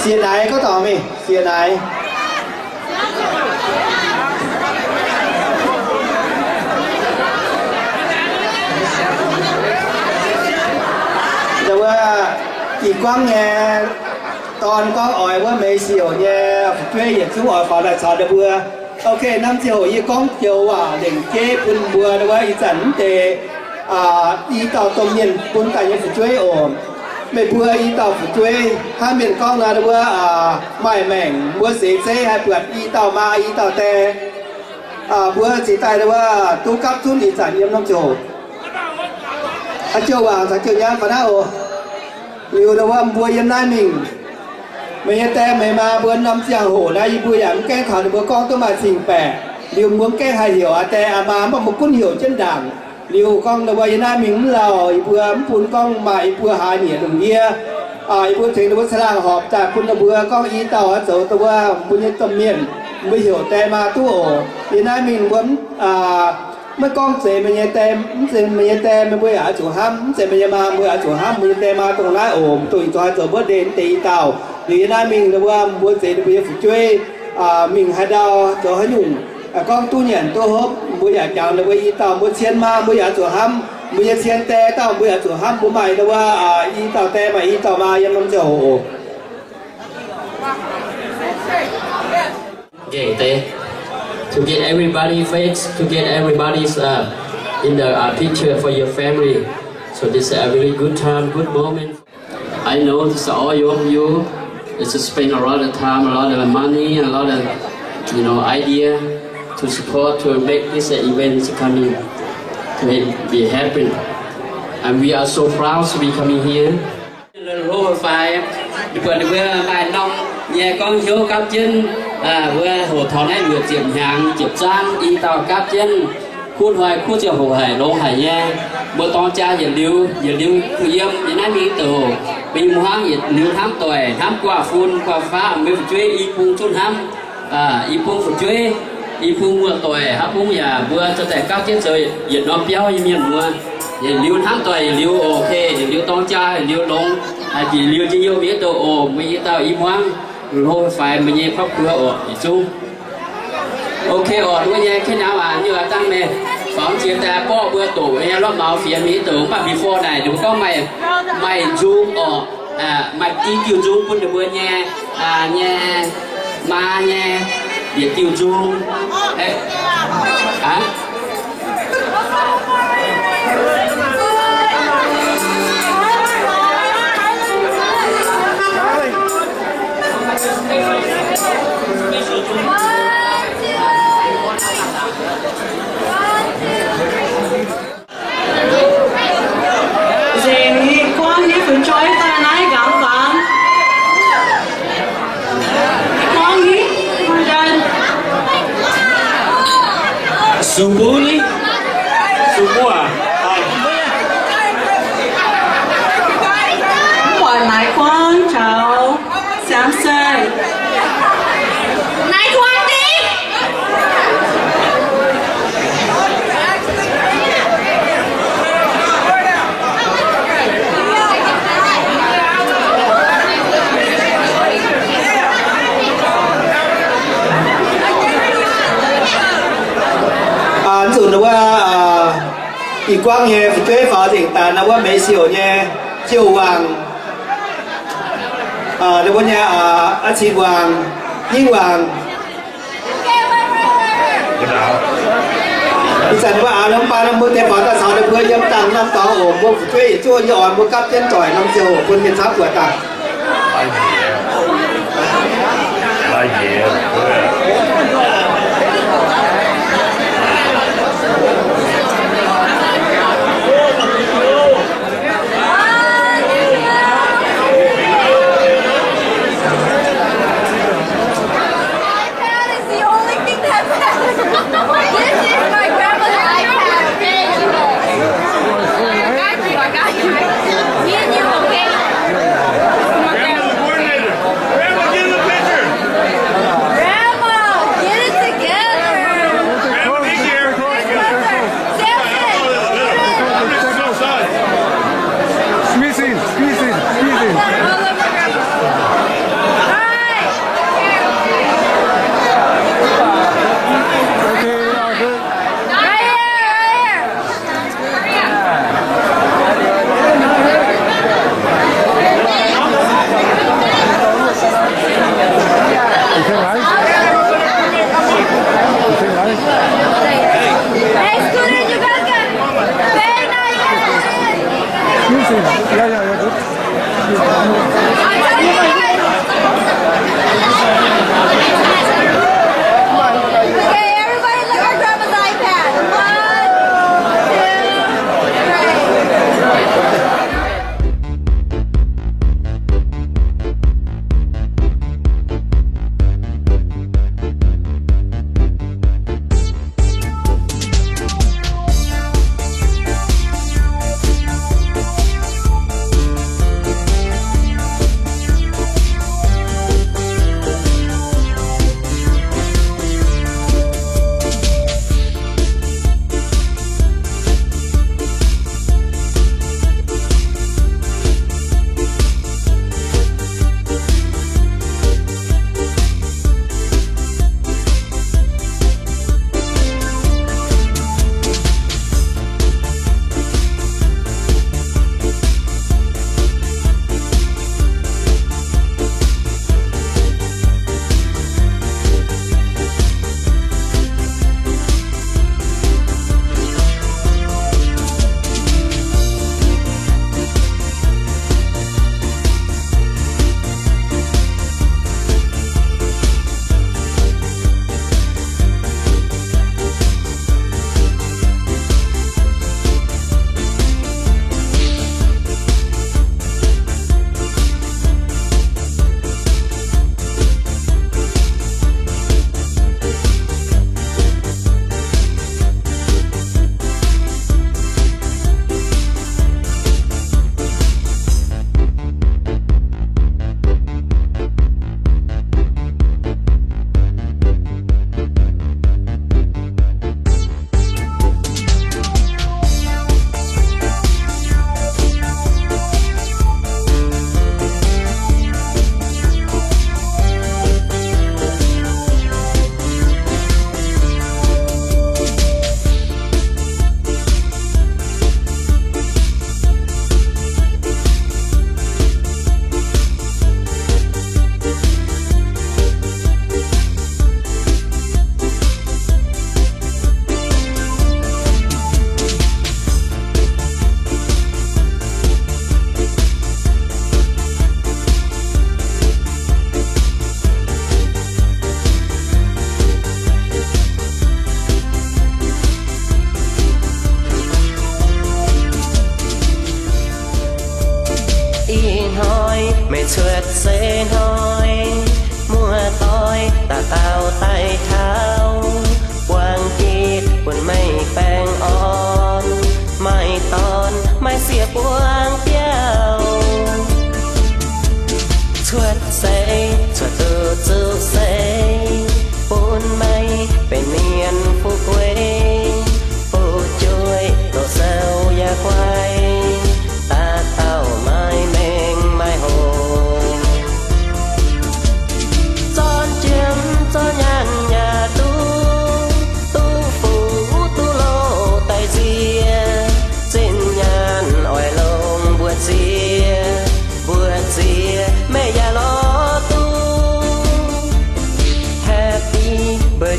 Siex naaic gorngv taux mingh, siex naaic. Wuov Ih Guangv nyei dorn gorngv oix wuov Meix Siouc nyei fu'jueiv yietc zungv oix faaux daaih caux ninh mbuo. Ok, norm ziangh hoc yie gorngv joux waac lengc jeiv bun mbuo wuov ih zanc mv deix i dauh domh mienh bun daaih nyei fu'jueiv oc. Meih mbuo i dauh fu'jueiv hnangv mienh gorngv nor wuov, maaih maengc mbuo seix zeiv haih buatc i dauh maa i dauh die. Mbuo cingx daaih wuov duqv gapv zunv ih zanc yiem norm ziangh hoc. Haaix joux waac caux joux nyaam fai naaiv oc. Liuz wuov mbuo yiem naaiv mingh, meih nyei die meih maa mbuo norm ziangh hoc naaiv yie mbuo yaac mv gaengh taux ninh mbuo gorngv duqv maaih cing-baeqc. Liuz mbuo mv gaengh haih heuc aa die aa maa, mv baac mbuo gunv heuc jienv ndaangc. Liuz gorngv ninh mbuo yiem naaiv mingh mv lauh, yie mbuo mv bun gorngv maaih yie mbuo haaix nyieqc lungh ndiev. Yie mbuo tengx ninh mbuo caangh laangh horpc daaih bun ninh mbuo gorngv i dauh oix zoux dongh wuov mbuo nyei domh mienh, mbuo heuc die maa duqv oc. Yiem naaiv mingh mbuo mv maiv gorngv zeiz meih nyei die, mv zeiz meih nyei die, meih mbuo yaac oix zuqc hnamv. Mv zeiz meih nyei maa, mbuo yaac oix zuqc hnamv mbuo nyei die maa dongh naaiv oc. Mv dungx zuqc haih zoux mbuov ndeic mv deix i dauh. Liuz yiem naaiv mingh wuov mbuo zeix ninh mbuo nyei fu'jueiv mingh haaix ndau zoux haaix nyungc, gorngv duqv nyanc duqv hopv, mbuo yaac jangx ninh mbuo i dauh. Mbuo cien maa mbuo yaac oix zuqc hnamv, mbuo nyei cien die dauh mbuo yaac oix zuqc hnamv. Mbuo maaih wuov i dauh die maaih i dauh maa yiem norm ziangh hoc. Okay, to get everybody face, to get everybody's uh, in the uh, picture for your family. So this is a really good time, good moment. I know this is all your, you. It's just spend a lot of time, a lot of money, a lot of you know idea to support to make this uh, event coming to be happen. And we are so proud to be coming here. Hlo fai, ninh mbuo ninh mbuo maaih norm nyei gorngv hnyouv gapv jienv, mbuo hoqc taux naaiv luoqc ziepc hnyangx ziepc zangv i dauh gapv jienv, kuv hnoi kuv ziangh hoc haic longx haic nyei. Mbuo dorng jaa yietc liuz yietc liuz kuh yiem yiem naaiv mingh douc, mbuo nyei hmuangv yietc liuz hnamv doic hnamv guaav fun guaav faqv, mbuo fu'jueiv i bung zungv hnamv. I bung fu'jueiv, i bung muoz-doic, haaix bung yaac mbuo dorh daaih gapv jienv zoux yietc norm biauv nyei mienh muoz. Yietc liuz hnamv doic yietc liuz, ok, yietc liuz dorng jaa yietc liuz longx, yietc liuz njien-youh mienh douc oc. Mbuo i dauh i hmuangv, hlo faix mbuo nyei ครอบครัว oc, yietc zungv. Ok oc, mbuo nyei kengx nauz aac, nyei waac dangh meih, fangx jiex daaih borqv mbuo doqc nyei lorqc, maux fienx mienh douc, mv baac before naaic ninh mbuo gorngv maaih, maaih nzung oc, maaih i diuh nzung bun ninh mbuo nyei, nyei maa nyei yietc diuh nzung. Nzengc, Guangv nyei fu'jueiv daaih naaiv nqaang fangx. Guangv nyei, Su Mbuo ni? Su Mbuo aac? Mv buatc Naaiv Guangv caux Samson. Naaiv Guangv ni? Nzunc wuov, Ih Guangv nyei fu'jueiv faaux nzengc daaih nor, wuov Meix Siouc nyei jouh wangc, wuov nyei a'cin wangc, nyingv wangc. Ih zanc mbuo aax norm baan mbuo deix faaux daaih caux ninh mbuo yiem dangh norm dorngx oc. Mbuo fu'jueiv yietc zungv yie oix mbuo gapv jienv doic norm ziangh hoc bun mienh camv buatc daaih. That is the only thing that matters. This is my grandma's iPad. Thank you. I got you. I got you. Me and you, okay? Grandma's coordinator. Grandma, get in the picture. Grandma.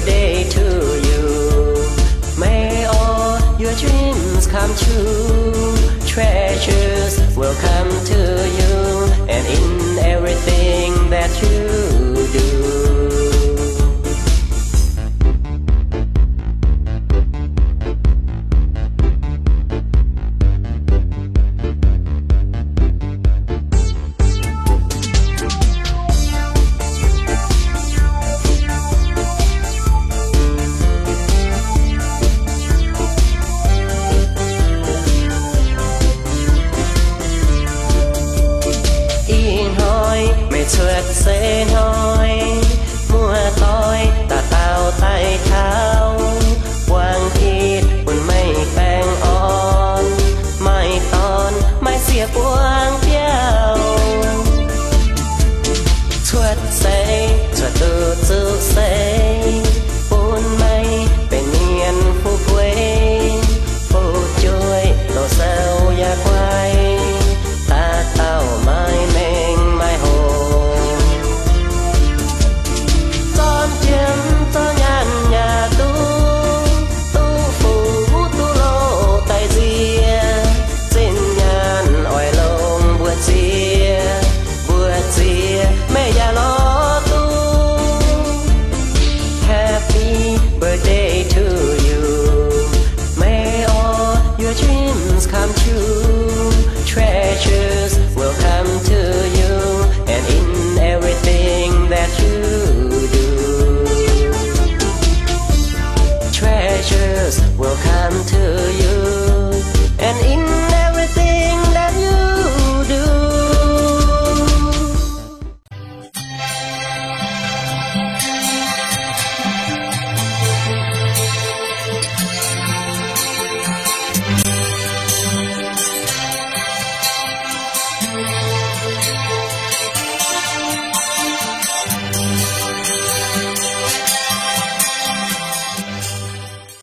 Day to you. May all your dreams come true. Treasures will come to you. And in everything that you